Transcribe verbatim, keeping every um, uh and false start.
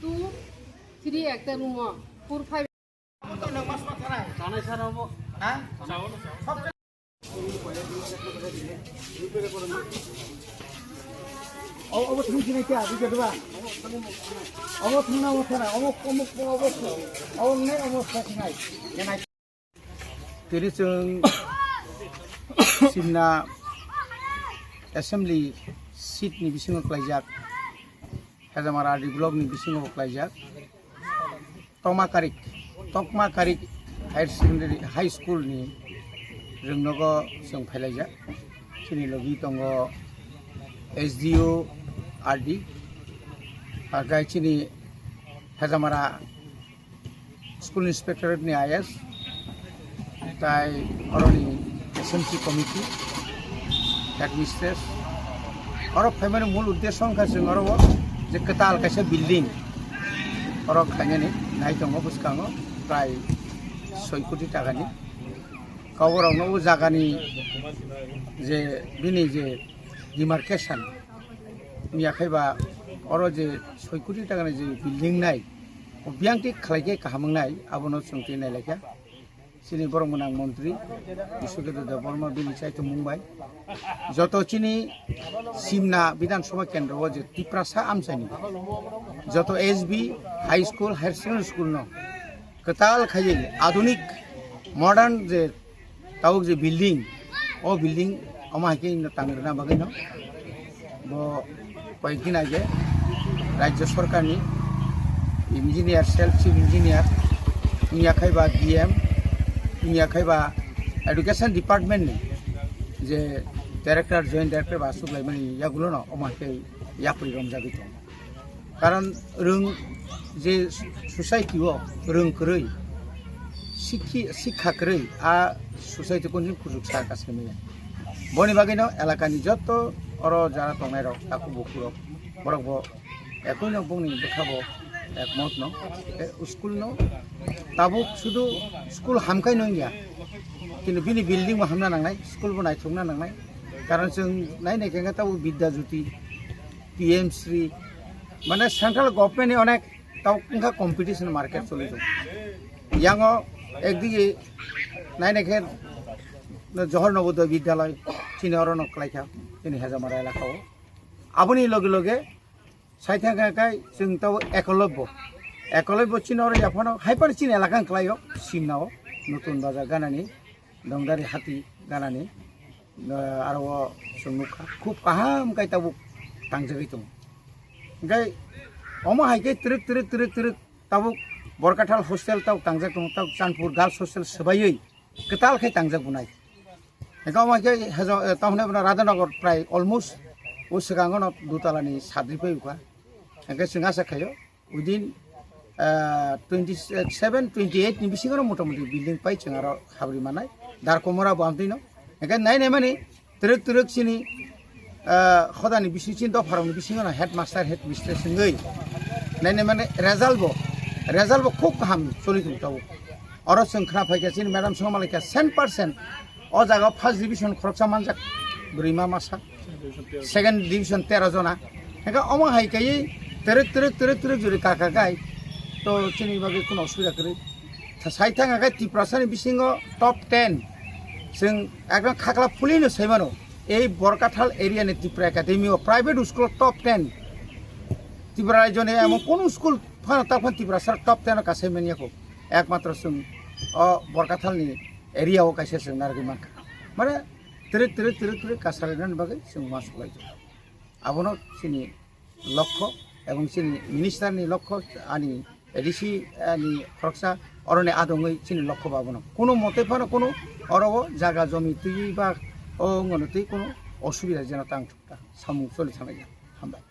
Two, three, ekta room o, four, five. Obo thung sini kya, di kedua. Obo thung na obo thara, obo, obo, obo, obo ne obo thara sinai. Tini chwng Simna Assembly seat ni bisingo klaijak, Hejamara R D block ni bisingo klaijak, Tokma Karik, Tokma Karik Higher Secondary High School ni rwngnogo chwng phailaijak. Chini logi tongo S D O R D, agai chini Hejamara School Inspectorate ni I S, tai oroni S M C committee, headmistress, oro phaimani mul uddesho wngkha chwng oro o je kwtal kaisa building oro khainani nai tongo bwskango prai soi koti takani. Kauborokno o jagani je bini je demarcation wngya khaiba oro je soi koti takani je building nai o biyang tik khlai khe kaham wngnai, abono chwng twi nailaikha. Chini borok mwnang montri Biswaketu Debbarma bini chaitomung bai joto chini Simna Bidhan Sabha kendro o je Tiprasa amchaini joto S B high school, higher secondary school no kwtal khaiwi adunik modern je tabuk je building, o building omo hai khe no tang rwna bagwi no bo koyekdin age Rajya Sorkarni engineer, self chief engineer, wngya khai ba D M, wngya khai ba education department ni je director, joint director ba aswk laimani yagulo no omo hai khe yapri romjagwi tongo. Karon rwng je society o rwng kwrwi, sikhi-, sikha kwrwi, a society kondin kuchuk sa kaisa maya. Boni bagwi no elaka ni joto oro jara tongnai rok, takhuk bukhuk rok, borok bo ekoi no bongni bwkha bo ekmot no, e, school no tabuk sudu school hamkai no wngya, kintu bini building bo hamna nangnai, school bo naithokna nangnai. Karon chwng nai nai khe tabuk Bidya Jyoti, P M Shri, mane central government ni onek tau wngkha competition market choli tongo. Yango ekdigi nai nai khe Johor Navodaya Vidyalay chini oro no kwlaikha chini Hejamara elaka o. Aboni loge loge sai thang kha khai chwng tau Ekolobbo. Ekolobbo chini oro yaphano hai phano chini elaka wng kwlaio Simna o Nutun Bazar ganani Dongdari Hati ganani. Ah, aro o chwng nukha, khub kaham khe tabuk tangjagwi tongo. Hwnkhe omo hai khe twrwk, twrwk, twrwk, twrwk tabuk Borkathal hostel tabuk tangjak tongo, tabuk Chandpur Girls Hostel swbaiwi kwtal khe tangjak bunai. Hwnkhe omo hai khe hejo, eh, tamo hwnwi bono Radhanagar prai almost o swkango no dutala ni sadri pai ukha. Hwnkhe chwng asa khaio, within, ah, twenty seven, twenty eight ni bisingo no motamoti building pai chwng aro habri manai. Dar komora bo amtwi no. Hwnkhe nai nai mani twrwk twrwk chini, ah, hodani bising chini dopharokni bisingo no headmaster, headmistress wngwi nai nai mani result bo, result bo khub kaham choli tong tabuk. Oro chwng khna phaikha chini madam songma laikha cent percent. O jaga o first division khoroksa manjak, bwrwi ma masa. Second division tero jona. Hwnkhe omo hai kaiwi twrwk, twrwk, twrwk, twrwk jori kaka gai. To chini bagwi kuno osubida kwrwi. Tha-, sai thang khe Tiprasani bisingo top ten. Chwng ekdom khakla phulino sai mano. Ei Borkathal area ni Tripura Academy o private school o top ten. Tripura rajyoni emon kono school phano ta phano Tiprasa top ten o kasai manya kho. Ekmatro chwng o Borkathal ni area o kaisa chwng narwgwi mankha. Mane twrwk, twrwk, twrwk, twrwk kasalainani bagwi chwng uansuk lai tongo. Abono chini lokho ebong chini minister ni lokho, ani A D C ni khoroksa oroni adongwi chini lokho bo abono. Kono mote phano kono oro o jaga jomi twiwi ba o wngmano twi kono osubida jeno tang thukta samung choli thanglaijak. Hambai.